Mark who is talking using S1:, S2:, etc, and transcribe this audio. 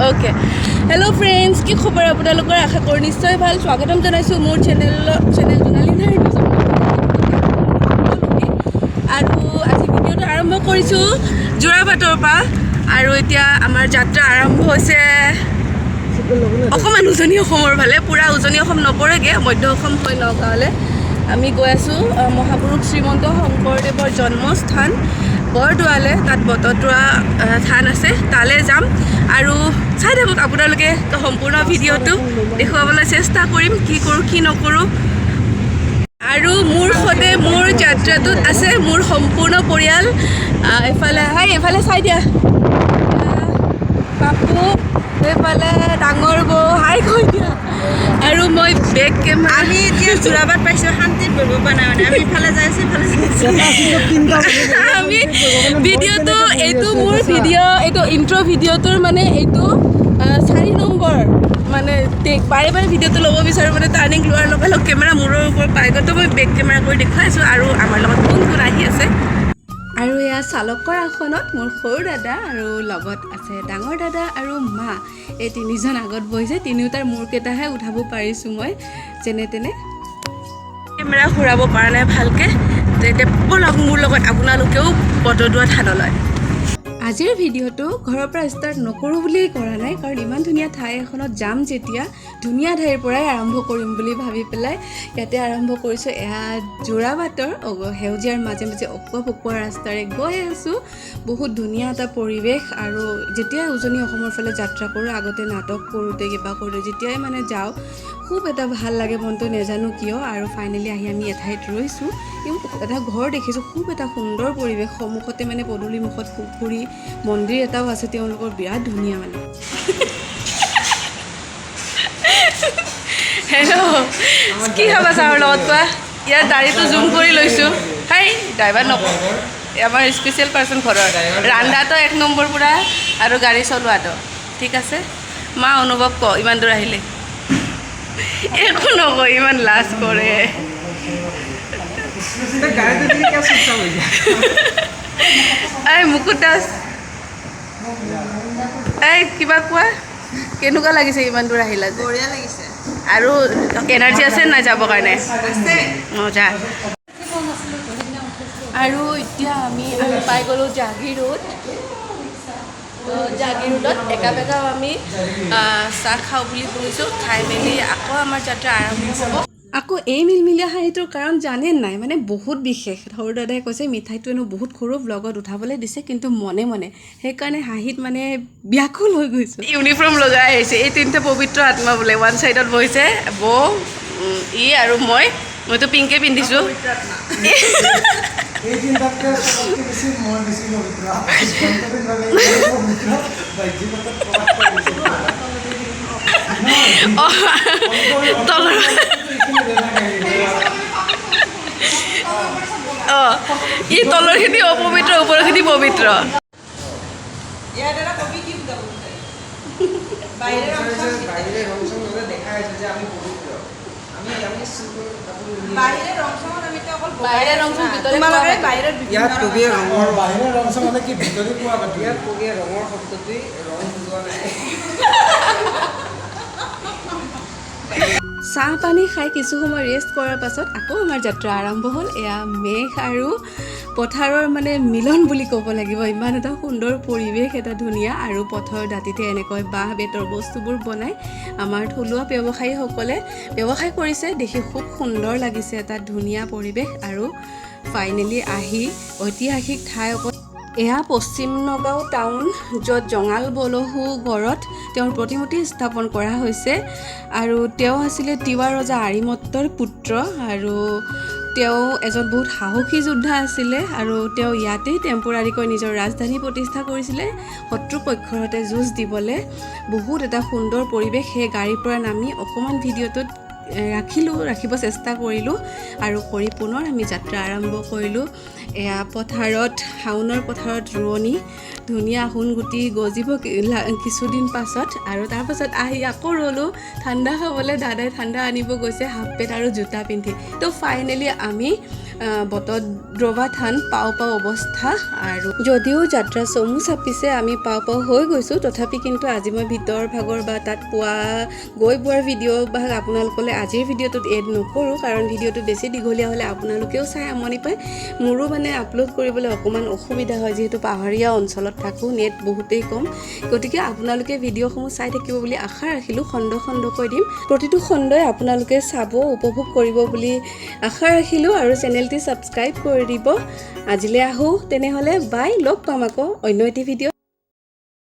S1: Okay, hello' friends, কি খবৰ আপোনালোকৰ? আশা কৰোঁ নিশ্চয় ভাল। স্বাগতম জনাইছোঁ মোৰ চেনেলত, চেনেল জোনালী নাইৰ। আৰু আজি ভিডিঅ'টো আৰম্ভ কৰিছোঁ যোৰাবাটৰ পৰা। আৰু এতিয়া আমাৰ যাত্ৰা আৰম্ভ হৈছে অকণমান উজনি অসমৰ ফালে। পূৰা উজনি অসম নপৰেগৈ, মধ্য অসম হৈ নগাঁৱলৈ আমি গৈ আছোঁ। মহাপুৰুষ শ্ৰীমন্ত শংকৰদেৱৰ জন্মস্থান বৰদোৱালৈ, তাত বটদ্ৰৱা থান আছে, তালৈ যাম। আৰু চাই থাকক আপোনালোকে সম্পূৰ্ণ ভিডিঅ'টো, দেখুৱাবলৈ চেষ্টা কৰিম কি কৰোঁ কি নকৰোঁ। আৰু মোৰ সৈতে মোৰ যাত্ৰাটোত আছে মোৰ সম্পূৰ্ণ পৰিয়াল। এইফালে, হাই, এইফালে চাই দিয়া। পাপু, এইফালে ডাঙৰ বৌ, হাই কৈ দিয়া। আৰু মই বেক কেমেৰা।
S2: আমি এতিয়া যোৰাবাট পাইছোঁ, শান্তিত বহিব পৰা নাই। মানে আমি ইফালে যাই আছোঁ, ইফালে যাই আছোঁ।
S1: আমি ভিডিঅ'টো, এইটো মোৰ ভিডিঅ', এইটো ইণ্ট্ৰ' ভিডিঅ'টোৰ মানে এইটো 4 নম্বৰ মানে টেক। বাৰে বাৰে ভিডিঅ'টো ল'ব বিচাৰোঁ, মানে টাৰ্ণিং লোৱাৰ লগে লগে কেমেৰা মূৰৰ ওপৰত পাই গ'ল। তো মই বেক কেমেৰা কৰি দেখুৱাইছোঁ আৰু আমাৰ লগত কোন কোন আহি আছে। আৰু এয়া চালকৰ আসনত মোৰ সৰু দাদা আৰু লগত আছে ডাঙৰ দাদা আৰু মা। এই তিনিজন আগত বহিছে। তিনিওটাৰ মূৰকেইটাহে উঠাব পাৰিছোঁ মই যেনে তেনে, কেমেৰা ঘূৰাব পৰা নাই ভালকৈ। তো এতিয়া ব'লক মোৰ লগত আপোনালোকেও বটদ্ৰৱা থানলৈ। আজিৰ ভিডিঅ'টো ঘৰৰ পৰা ষ্টাৰ্ট নকৰোঁ বুলিয়েই কৰা নাই, কাৰণ ইমান ধুনীয়া ঠাই এখনত যাম যেতিয়া ধুনীয়া ঠাইৰ পৰাই আৰম্ভ কৰিম বুলি ভাবি পেলাই ইয়াতে আৰম্ভ কৰিছোঁ। এয়া যোৰাবাটৰ সেউজীয়াৰ মাজে মাজে অকোৱা পকোৱা ৰাস্তাৰে গৈ আছোঁ। বহুত ধুনীয়া এটা পৰিৱেশ। আৰু যেতিয়াই উজনি অসমৰ ফালে যাত্ৰা কৰোঁ, আগতে নাটক কৰোঁতে, কিবা কৰোঁতে, যেতিয়াই মানে যাওঁ, খুব এটা ভাল লাগে মনটো, নেজানো কিয়। আৰু ফাইনেলি আহি আমি এঠাইত ৰৈছোঁ। এটা ঘৰ দেখিছোঁ, খুব এটা সুন্দৰ পৰিৱেশ। সন্মুখতে মানে পদূলি মুখত পুখুৰী, মন্দিৰ এটাও আছে তেওঁলোকৰ, বিৰাট ধুনীয়া মানে। হেল্ল', কি খাবা চাহৰ লগত কোৱা? ইয়াৰ দাড়িটো জুম কৰি লৈছোঁ। হাই, ড্ৰাইভাৰ নকওঁ, আমাৰ স্পেচিয়েল পাৰ্চন। ঘৰৰ ৰান্ধাটো এক নম্বৰ পূৰা আৰু গাড়ী চলোৱাটো ঠিক আছে। মা, অনুভৱ ক, ইমান দূৰ আহিলে? একো নকয়, ইমান লাজ কৰে।
S3: গাড়ীটো দিলে কিয় চুপচাপ হৈ যায়?
S1: এই মুকুট দাস, এই কিবা কোৱা, কেনেকুৱা লাগিছে ইমান দূৰ আহিলা যে?
S2: বঢ়িয়া লাগিছে।
S1: আৰু এনাৰ্জি আছে নাই যাবৰ কাৰণে?
S2: আছে।
S1: মজা। আৰু এতিয়া আমি আমি পাই গ'লোঁ জাগিৰোড। তো জাগিৰোডত একা বেকাও আমি চাহ খাওঁ বুলি বহিছোঁ। খাই মেলি আকৌ আমাৰ যাত্ৰা আৰম্ভ হ'ব। আকৌ এই মিলমিলীয়া হাঁহিটোৰ কাৰণ জানে নাই? মানে বহুত বিশেষ। সৰু দাদাই কৈছে মিঠাইটো এনেও বহুত সৰু, ব্লগত উঠাবলৈ দিছে, কিন্তু মনে মনে সেইকাৰণে হাঁহিত মানে ব্যাকুল হৈ গৈছোঁ। ইউনিফৰ্ম লগাই আহিছে। এই তিনিটা পবিত্ৰ আত্মা বোলে। ওৱান চাইডত বহিছে বৌ, ই আৰু মই। মইতো পিংকে পিন্ধিছোঁ।
S3: এই তিনটাতকৈ চবতকৈ বেছি মই বেছি পবিত্ৰ। আভ্যন্তৰীণভাৱে ইমানেই পবিত্ৰ, বাহ্যিকতাত প্ৰকাশ পাই গৈছে।
S1: তলৰ
S3: এইখিনি।
S1: অঁ, ই তলৰখিনি অপবিত্ৰ, ওপৰখিনি পবিত্ৰ।
S2: ইয়াৰ দ্বাৰা কবি কি বুজাব বিচাৰে? বাহিৰৰ অংশ।
S3: বাহিৰে ৰং চং লগাই দেখাই আছে যে আমি পবিত্ৰ, আমি আমি চিম্পল কাপোৰ পিন্ধি।
S2: বাহিৰৰ ৰং চঙত আমি অকল
S1: বাহিৰৰ ৰং চং, ভিতৰে
S2: তোমালোকে
S1: কোৱা।
S2: বাহিৰত বিভিন্ন
S3: ইয়াত
S2: ৰং
S3: কবিয়ে
S2: আছে।
S3: ৰঙৰ
S4: বাহিৰৰ ৰং চং হ'লে কি ভিতৰি কোৱা বাতৰি?
S3: ইয়াত কবিয়ে ৰঙৰ শব্দটোৱে ৰং বুজোৱা নাই।
S1: চাহ পানী খাই কিছু সময় ৰেষ্ট কৰাৰ পাছত আকৌ আমাৰ যাত্ৰা আৰম্ভ হ'ল। এয়া মেঘ আৰু পথাৰৰ মানে মিলন বুলি ক'ব লাগিব। ইমান এটা সুন্দৰ পৰিৱেশ, এটা ধুনীয়া। আৰু পথৰ দাঁতিতে এনেকৈ বাঁহ বেতৰ বস্তুবোৰ বনাই আমাৰ থলুৱা ব্যৱসায়ীসকলে ব্যৱসায় কৰিছে, দেখি খুব সুন্দৰ লাগিছে, এটা ধুনীয়া পৰিৱেশ। আৰু ফাইনেলি আহি ঐতিহাসিক ঠাই অকল এয়া পশ্চিম নগাঁও টাউন, য'ত জঙাল বলহু গড়ত তেওঁৰ প্ৰতিমূৰ্তি স্থাপন কৰা হৈছে। আৰু তেওঁ আছিলে তিৱা ৰজা আৰিমত্তৰ পুত্ৰ আৰু তেওঁ এজন বহুত সাহসী যোদ্ধা আছিলে। আৰু তেওঁ ইয়াতেই টেম্পৰাৰীকৈ নিজৰ ৰাজধানী প্ৰতিষ্ঠা কৰিছিলে শত্ৰু পক্ষৰ সৈতে যুঁজ দিবলৈ। বহুত এটা সুন্দৰ পৰিৱেশ। সেই গাড়ীৰ পৰা নামি অকণমান ভিডিঅ'টোত ৰাখিলোঁ, ৰাখিব চেষ্টা কৰিলোঁ আৰু কৰি পুনৰ আমি যাত্ৰা আৰম্ভ কৰিলোঁ। এয়া পথাৰত, শাওনৰ পথাৰত ৰোৱনী, ধুনীয়া সোণগুটি গজিব কিছুদিন পাছত। আৰু তাৰপাছত আহি আকৌ ৰ'লোঁ ঠাণ্ডা খাবলৈ। দাদাই ঠাণ্ডা আনিব গৈছে হাফ পেণ্ট আৰু জোতা পিন্ধি। তো ফাইনেলি আমি বটদ্ৰৱা থান পাওঁ পাওঁ অৱস্থা। আৰু যদিও যাত্ৰা চমু চাপিছে, আমি পাওঁ পাওঁ হৈ গৈছোঁ, তথাপি কিন্তু আজি মই ভিতৰ ভাগৰ বা তাত পোৱা গৈ পোৱাৰ ভিডিঅ' ভাগ আপোনালোকলৈ আজিৰ ভিডিঅ'টোত এড নকৰোঁ, কাৰণ ভিডিঅ'টো বেছি দীঘলীয়া হ'লে আপোনালোকেও চাই আমনি পায়, মোৰো মানে আপলোড কৰিবলৈ অকণমান অসুবিধা হয়, যিহেতু পাহাৰীয়া অঞ্চলত থাকোঁ, নেট বহুতেই কম। গতিকে আপোনালোকে ভিডিঅ'সমূহ চাই থাকিব বুলি আশা ৰাখিলোঁ। খণ্ড খণ্ডকৈ দিম, প্ৰতিটো খণ্ডই আপোনালোকে চাব, উপভোগ কৰিব বুলি আশা ৰাখিলোঁ আৰু চেনেলটি ছাবস্ক্ৰাইব কৰি দিব। আজিলৈ আহোঁ তেনেহ'লে, বাই, লগ পাম আকৌ অন্য এটি ভিডিঅ'।